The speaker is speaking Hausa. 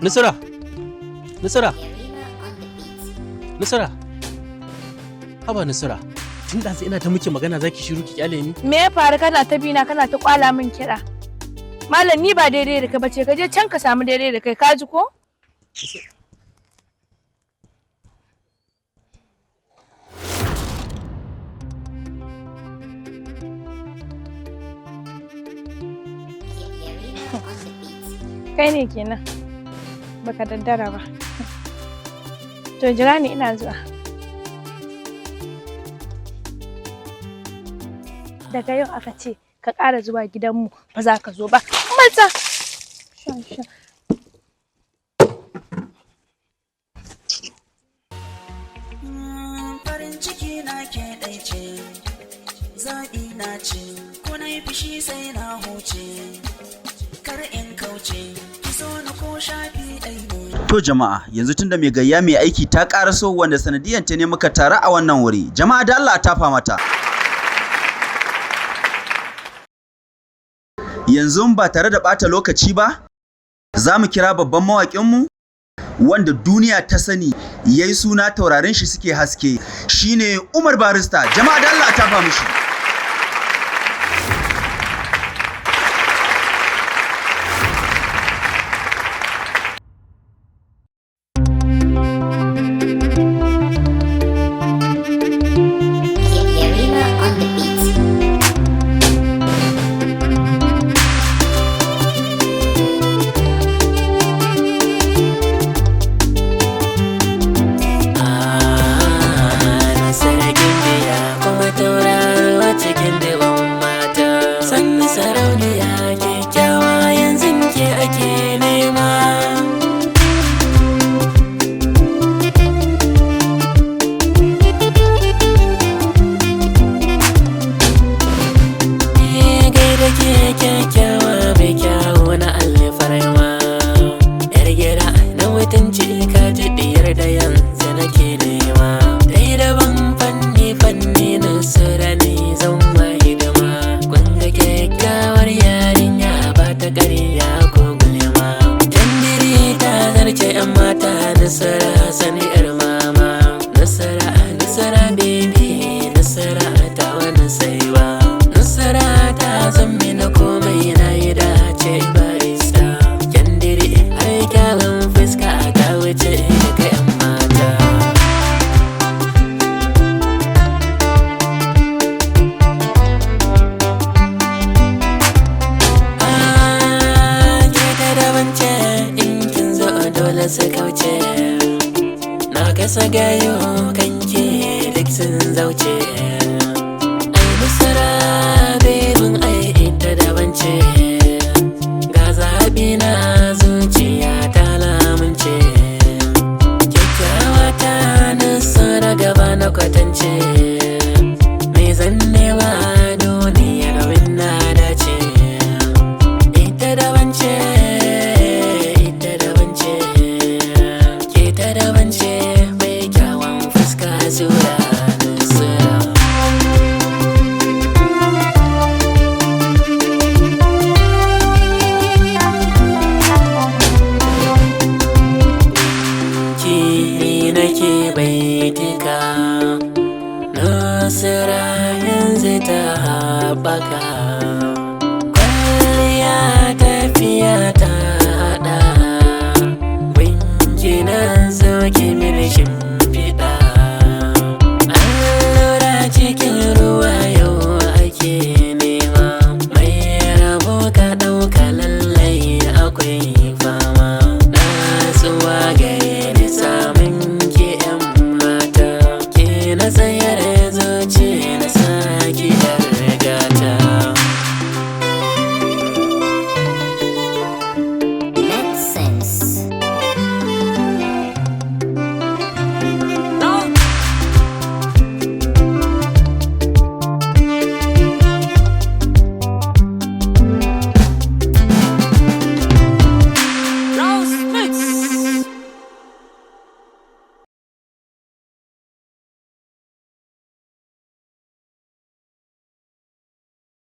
Nusra! Nusra! Nusra! Haba Nusra, tun ɗazu ina ta miki magana zaki shiru ki kyale ni? Me ya faru kana ta bina kana ta kwala min kira? Malam, ni ba daidai da kai bace, ka je can ka samu daidai da kai, ka ji ko? Kai ne kenan. Baka daddara ba. To jira ni, ina zuwa. Daga yau aka ce ka ƙara zuwa gidanmu, ba za ka zo ba. Matsa! Shan shan. Farin ciki na ke ɗaice, zaɓi na ce, ko na yi fushi sai na huce, kar in kauce, ki so na ko shafi ɗai ne. To jama'a, yanzu tunda mai gayya mai aiki ta ƙaraso, wanda sanadiyan ta ne muka taru a wannan wuri. Jama'a, da Allah a tafa mata. Yanzu ba tare da ɓata lokaci ba, za mu kira babban mawaƙinmu wanda duniya ta sani, ya yi suna, taurarin shi suke haske, shine Umar Barista. Jama'a, da Allah a tafa mishi. Yarima on the beat. Nasara gimbiya kuma tauraruwa cikin dubban mata. Sannu sarauniya kyakkyawa, yanzu ke ake nema. Eh, gaida ke kyakkyawa mai kyawu na alfarma. Yar gida na mutunci, ka ji diyar da yanzu nake nema. Dai daban fanni fanni, nasara ne zan ma hidima. Kun ga kyakkyawar yarinya, ba ta ƙarya ko gulma. Tandiri ta zarce 'yan mata, Nasara sani 'yar mama. Nasara, Nasara baby, Nasara ta wani saiwa. Nasara ta zammi na komai, na yi dace barista. Kyandiri har kyawun fuska, ta wuce duka 'yan mata. Ah, ke ta daban ce, in kin zo dole su kauce. Na kasa gayo kanki, duk sun zauce. Ai Nasara bebin, ai ita daban ce.